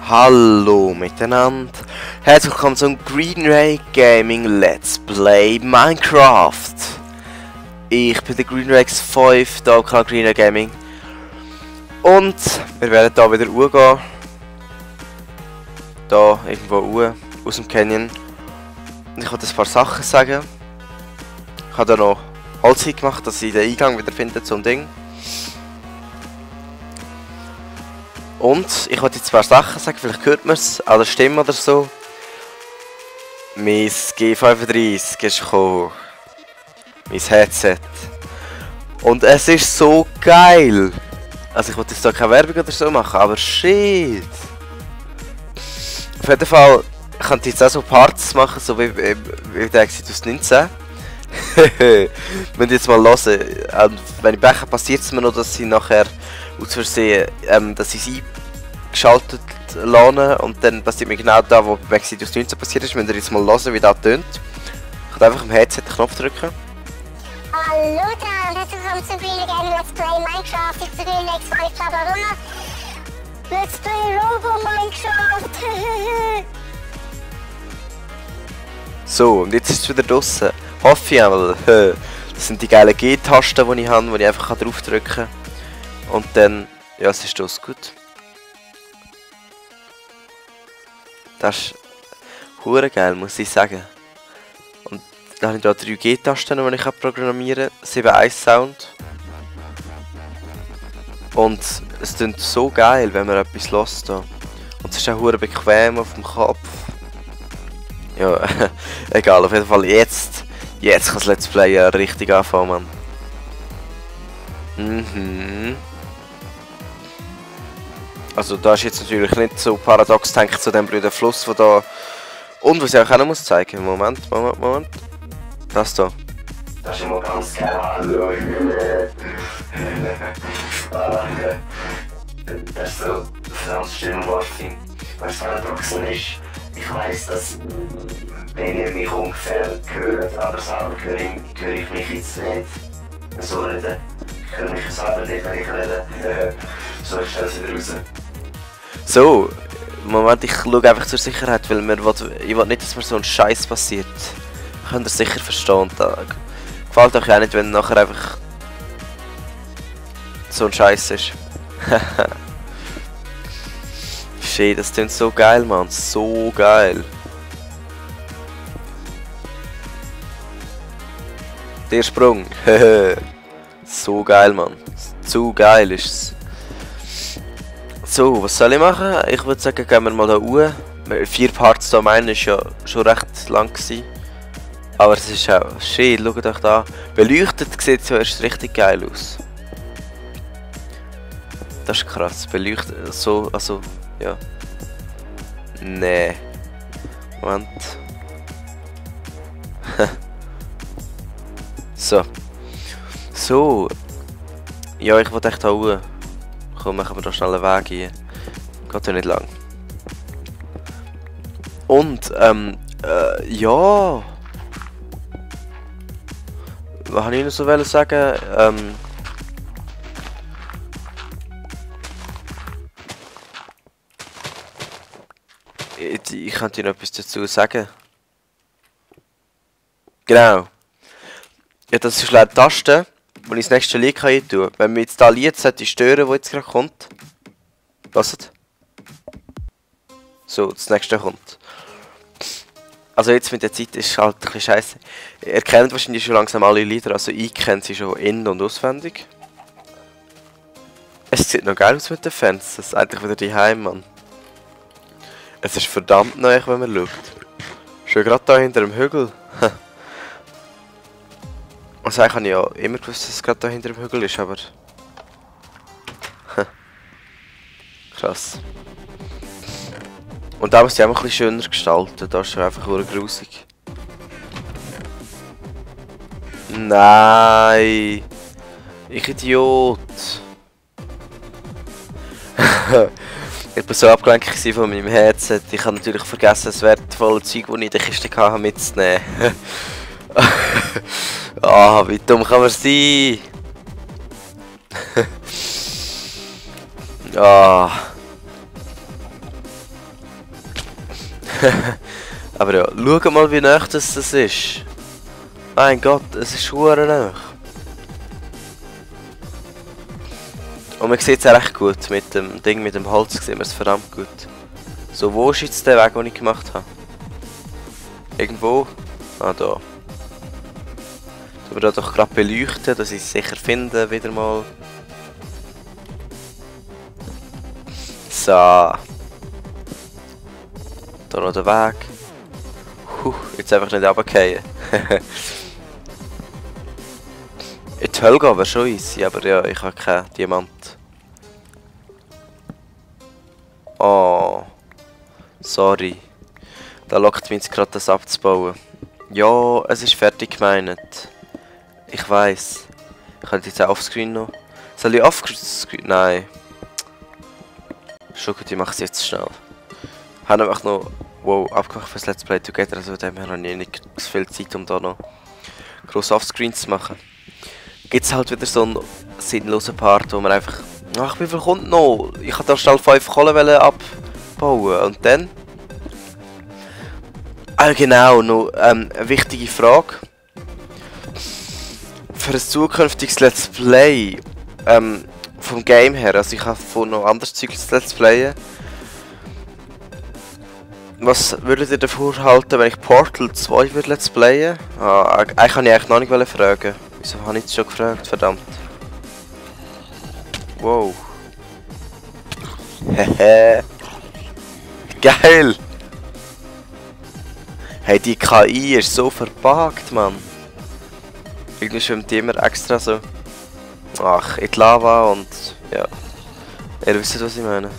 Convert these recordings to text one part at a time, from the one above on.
Hallo miteinander, herzlich willkommen zum Greenray Gaming Let's Play Minecraft. Ich bin der Greenrax 5, hier am Kanal Greenray Gaming. Und wir werden hier wieder hochgehen. Hier irgendwo hoch, aus dem Canyon. Und ich wollte ein paar Sachen sagen. Ich habe hier noch Holz gemacht, dass ich den Eingang wieder finde zum Ding. Und ich wollte jetzt ein paar Sachen sagen, vielleicht hört man es an der Stimme oder so. Mein G35 ist gekommen. Mein Headset. Und es ist so geil. Also ich wollte jetzt da keine Werbung oder so machen, aber shit. Auf jeden Fall kann ich jetzt auch so Parts machen, so wie der Exodus 19. Wenn jetzt mal hören, wenn ich Becher passiert es mir noch, dass ich nachher aus Versehen, dass ich sie eingeschaltet lasse und dann passiert mir genau da, wo bei Exodus 19 passiert ist. Wenn ihr jetzt mal hören, wie das tönt. Ich kann einfach im Headset den Knopf drücken. Hallo da und herzlich willkommen zu Greenray Gaming Let's Play Minecraft. Ich bin Greenrax 5, bla bla bla. Let's Play Robo Minecraft. So, und jetzt ist es wieder draussen. Hoffe ich einmal. Das sind die geilen G-Tasten, die ich habe, die ich einfach draufdrücken kann. Und dann, ja, es ist das gut. Das ist hure geil, muss ich sagen. Und dann habe ich da 3 G-Tasten, die ich programmieren kann. 7.1 Sound. Und es klingt so geil, wenn man etwas hört. Und es ist auch hure bequem auf dem Kopf. Ja, egal, auf jeden Fall jetzt kann das Let's Play richtig anfangen, Mann. Also da ist jetzt natürlich nicht so paradox denkt zu dem blöden Fluss, der da... Und was ich auch noch muss zeigen, Moment. Das da. Das ist immer ganz geil. Hallo. Das ist so das Stimmwort, was paradoxen ist. Ich weiss, dass wenn ihr mich ungefähr hört, aber selber höre ich mich jetzt nicht so reden. Ich höre mich selber nicht, wenn ich rede. So ist das wieder raus. So, Moment, ich schaue einfach zur Sicherheit, weil ich will nicht, dass mir so ein Scheiß passiert. Könnt ihr sicher verstehen. Da gefällt euch auch nicht, wenn nachher einfach so ein Scheiß ist. Shit, das klingt so geil, Mann. So geil. Der Sprung. So geil, Mann. Zu geil ist es. So, was soll ich machen? Ich würde sagen, gehen wir mal da hoch. 4 Parts da meinen ist ja schon recht lang gewesen. Aber es ist auch shit, schaut euch da. Beleuchtet sieht es ja erst richtig geil aus. Das ist krass. Beleuchtet so, also, ja. Nee. Moment. So. So. Ja, ich wollte echt da hoch. Komm, machen wir da schnell einen Weg hier. Geht ja nicht lang. Und, ja. Was wollte ich noch so sagen? Ich könnte noch etwas dazu sagen. Genau. Ja, das ist leider die Taste, wo ich das nächste Lied rein tun kann. Wenn mir jetzt das Lied stören, das jetzt gerade kommt. Hört. So, das nächste kommt. Also jetzt mit der Zeit ist es halt ein bisschen scheiße. Ihr kennt wahrscheinlich schon langsam alle Lieder, also ich kenne sie schon in- und auswendig. Es sieht noch geil aus mit den Fans, das ist eigentlich wieder die Heim, Mann. Es ist verdammt neu, wenn man schaut. Schon gerade da hinter dem Hügel. Also ich habe ja immer gewusst, dass es gerade da hinter dem Hügel ist, aber... Krass. Und da muss ich auch ein bisschen schöner gestalten, da ist schon einfach nur grusig. Nein! Ich Idiot! Ich war so abgelenkt von meinem Headset. Ich habe natürlich vergessen, das wertvolle Zeug, das ich in der Kiste hatte, mitzunehmen. Ah, wie dumm kann man sein? Ah. Aber ja, schau mal wie nah das ist. Mein Gott, es ist verdammt nah. Und man sieht es auch recht gut, mit dem Ding, mit dem Holz sieht man es verdammt gut. So, wo ist jetzt der Weg, den ich gemacht habe? Irgendwo? Ah, da. Wir da doch gerade beleuchten, dass ich es sicher finde, wieder mal. So. Da noch der Weg. Jetzt einfach nicht runterfallen. In die Hölle gehen wäre schon easy, aber ja, ich habe keinen Diamant. Oh. Sorry. Da lockt mich jetzt gerade das abzubauen. Ja, es ist fertig gemeint. Ich weiss. Ich könnte jetzt auch offscreen noch. Soll ich offscreen? Nein. Schon gut, ich mache es jetzt schnell. Ich habe einfach noch abgemacht fürs Let's Play Together, also dem her habe ich nicht so viel Zeit, um da noch gross Offscreen zu machen. Gibt es halt wieder so einen sinnlosen Part, wo man einfach... Ach, wie viel kommt noch? Ich wollte da schnell 5 Kohlen abbauen. Und dann... Ah genau, noch eine wichtige Frage. Für ein zukünftiges Let's Play vom Game her, also ich habe von noch anderes Zeug Let's Playen. Was würdet ihr davor halten, wenn ich Portal 2 würde Let's Playen? Ah, eigentlich kann ich eigentlich noch nicht fragen. Wieso habe ich es schon gefragt, verdammt? Wow. Hehe. Geil! Hey, die KI ist so verpackt, Mann. Irgendwie schwimmt die immer extra so. Ach, in die Lava und ja. Ihr wisst, was ich meine.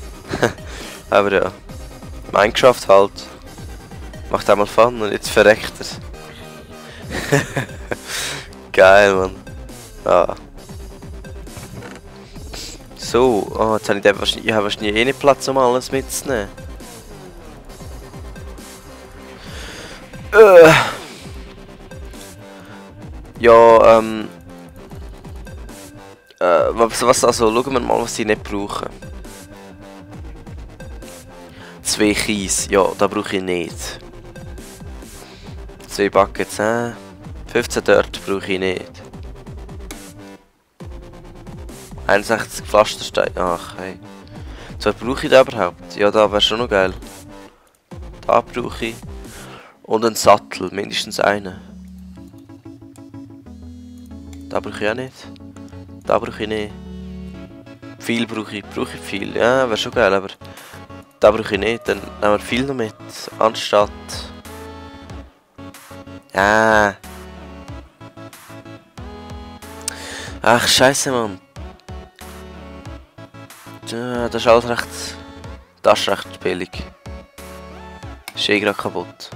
Aber ja. Minecraft halt. Macht einmal Fun und jetzt verreckt er. Geil, Mann. Ah. So, oh, jetzt habe ich wahrscheinlich eh nicht Platz, um alles mitzunehmen. Ja, also, schauen wir mal, was sie nicht brauchen. 2 Kies, ja, da brauche ich nicht. 2 Buckets, 15 Dirt brauche ich nicht. 61 Pflastersteine, ach hey. So, brauche ich da überhaupt? Ja, da wäre schon noch geil. Da brauche ich. Und einen Sattel, mindestens einen. Da brauche ich auch nicht. Da brauche ich nicht. Viel brauche ich viel. Ja, wäre schon geil, aber da brauche ich nicht. Dann nehmen wir viel noch mit. Anstatt... Ja. Ach, scheiße, Mann. Ja, das ist alles recht... Das ist recht billig. Ist eh gerade kaputt.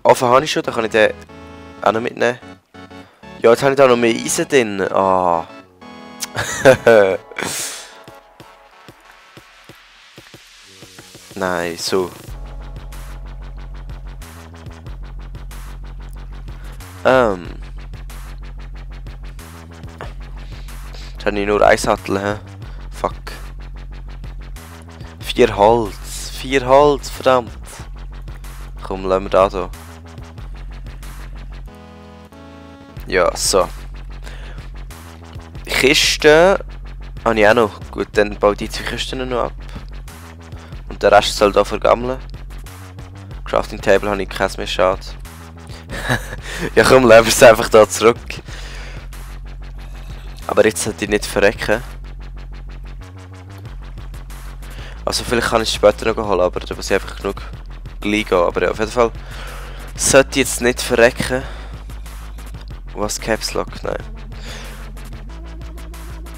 Offen habe ich schon, dann kann ich den auch noch mitnehmen. Ja, jetzt habe ich da noch mehr Eisen drin. Ah. Nein, so. Jetzt habe ich nur ein Sattel, hä? Fuck. 4 Holz. 4 Holz, verdammt. Komm, lassen wir da so. Ja, so. Kisten habe ich auch noch. Gut, dann baue ich die 2 Kisten noch ab. Und der Rest soll da vergammeln. Crafting Table habe ich keinen mehr, schade. Ja komm, legen wir es einfach da zurück. Aber jetzt sollte ich nicht verrecken. Also vielleicht kann ich es später noch holen, aber da muss ich einfach genug gleich gehen. Aber ja, auf jeden Fall sollte ich jetzt nicht verrecken. Was Caps Lock? Nein.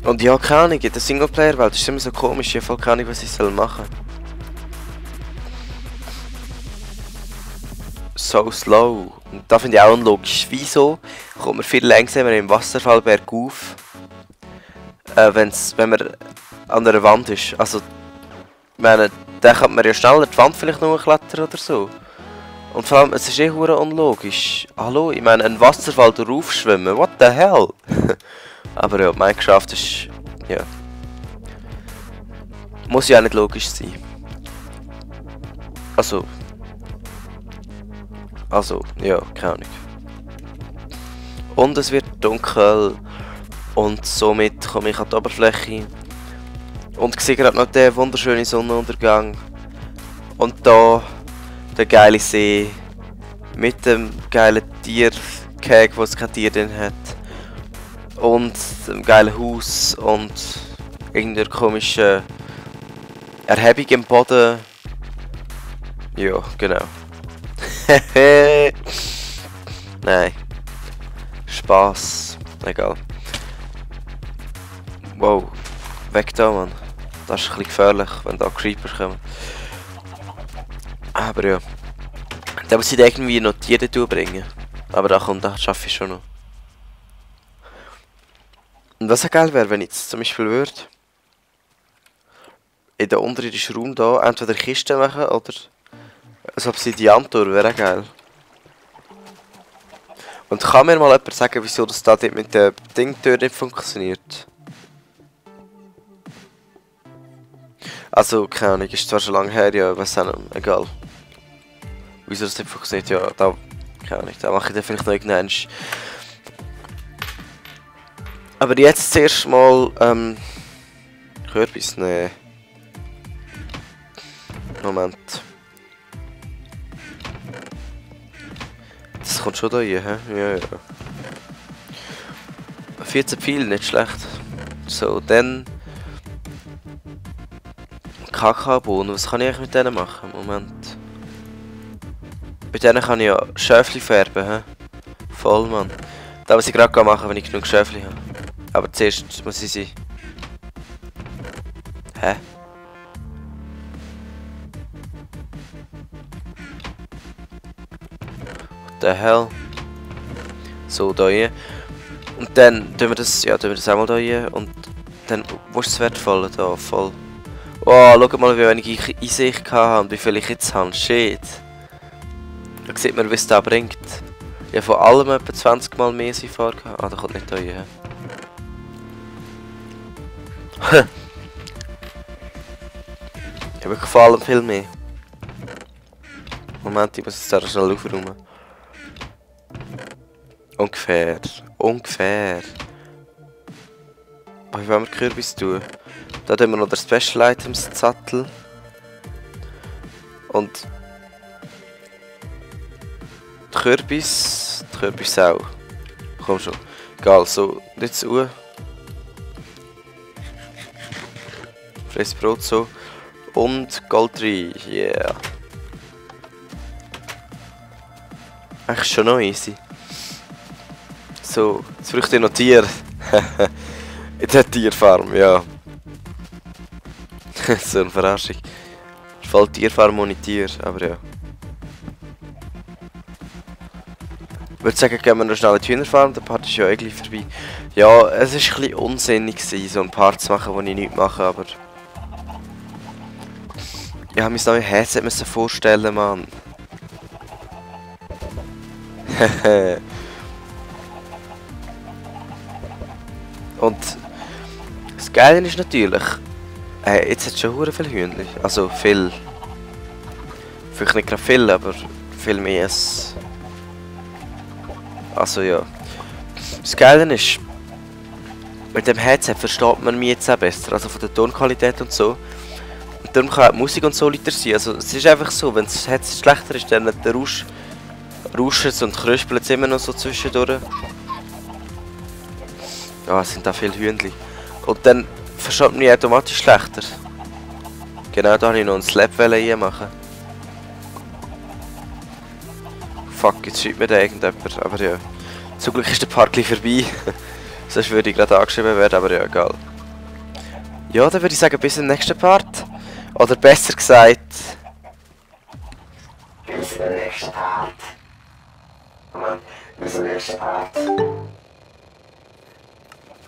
Und ja, keine Ahnung, in der Singleplayer-Welt ist es immer so komisch, ich habe keine Ahnung, was ich machen soll. So slow. Und da finde ich auch unlogisch. Wieso kommt man viel langsamer im Wasserfall bergauf, wenn man an einer Wand ist? Also, ich meine, dann kann man ja schneller die Wand vielleicht noch klettern oder so. Und vor allem, es ist eh hure unlogisch. Hallo, ich meine, ein Wasserfall darauf schwimmen, what the hell? Aber ja, Minecraft ist, ja. Muss ja auch nicht logisch sein. Also, ja, keine Ahnung. Und es wird dunkel und somit komme ich an die Oberfläche und sehe gerade noch den wunderschönen Sonnenuntergang und da der geile See mit dem geilen Tierkäg, wo es kein Tier drin hat und dem geilen Haus und irgendeiner komischen Erhebung im Boden. Ja, genau. Nein. Spaß. Egal. Wow. Weg da, Mann. Das ist ein bisschen gefährlich, wenn da Creeper kommen. Aber ja. Da muss ich irgendwie noch Tiere bringen. Aber da kommt, das schaffe ich schon noch. Und was auch geil wäre, wenn ich jetzt zum Beispiel würde in der unterirdischen Raum da entweder Kisten machen oder ein Obsidian-Tor, wäre auch geil. Und kann mir mal jemand sagen, wieso das da mit der Ding-Tür nicht funktioniert? Also, keine Ahnung, ist zwar schon lange her, ja, weiß auch nicht, egal. Wieso das nicht funktioniert, ja, da, keine Ahnung, da mache ich dann vielleicht noch irgendwann. Aber jetzt zuerst mal, Kürbis, ne. Moment. Das kommt schon da rein, hä? Ja, ja. 14 Pfeile, nicht schlecht. So, dann... Kakaobohnen, was kann ich eigentlich mit denen machen? Moment. Bei denen kann ich ja Schäfli färben, hä? Voll, Mann. Das muss ich gerade machen, wenn ich genug Schäfli habe. Aber zuerst muss ich sie... Hä? What the hell? So, da hier. Und dann tun wir das, ja, auch mal da hier. Und dann, wo ist das Wertvolle da? Voll. Oh, schau mal, wie wenig ich Einsicht hatte und wie viel ich jetzt habe. Shit. Da sieht man, wie es da bringt. Ich habe von allem etwa 20 Mal mehr Seefahrt gehabt. Ah, da kommt nicht da hier. Ich habe wirklich vor allem viel mehr. Moment, ich muss jetzt da schnell aufräumen. Ungefähr. Ungefähr. Oh, wie wollen wir Kürbis tun? Da tun wir noch den Special Items Sattel. Und die Kürbis auch. Komm schon. Egal, so, jetzt zu. Frisches Brot so. Und Gold 3, yeah. Eigentlich schon noch easy. So, jetzt brauche ich noch Tier. In der Tierfarm, ja. So eine Verarschung. Voll Tierfarm ohne Tier, aber ja. Ich würde sagen, gehen wir noch schnell in die Hühnerfarm, der Part ist ja eigentlich vorbei. Ja, es war ein bisschen unsinnig, so ein Part zu machen, wo ich nichts mache, aber... Ich habe mir das neue Headset vorstellen, Mann. Und das Geile ist natürlich, jetzt hat es schon hure viele Hühnchen. Also viel. Vielleicht nicht gerade viel, aber viel mehr als. Also ja. Das Geile ist, mit dem Headset versteht man mich jetzt auch besser. Also von der Tonqualität und so. Und darum kann auch die Musik und so lauter sein. Also es ist einfach so, wenn das Headset schlechter ist, dann der rauscht und kröspelt es immer noch so zwischendurch. Ja, es sind da viele Hühnchen. Und dann versteht man mich automatisch schlechter. Genau, da wollte ich noch einen Slap machen. Fuck, jetzt schreibt mir da irgendjemand, aber ja. Zum Glück ist der Park gleich vorbei. Sonst würde ich gerade angeschrieben werden, aber ja, egal. Ja, dann würde ich sagen, bis zum nächsten Part. Oder besser gesagt... Bis zum nächsten Part. Mann, bis zum nächsten Part.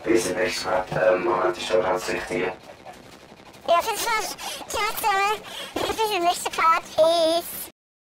Bis zum nächsten Part. Moment, ist schon ganz richtig. Ja, das war's. Ciao zusammen. Bis zum nächsten Part. Peace.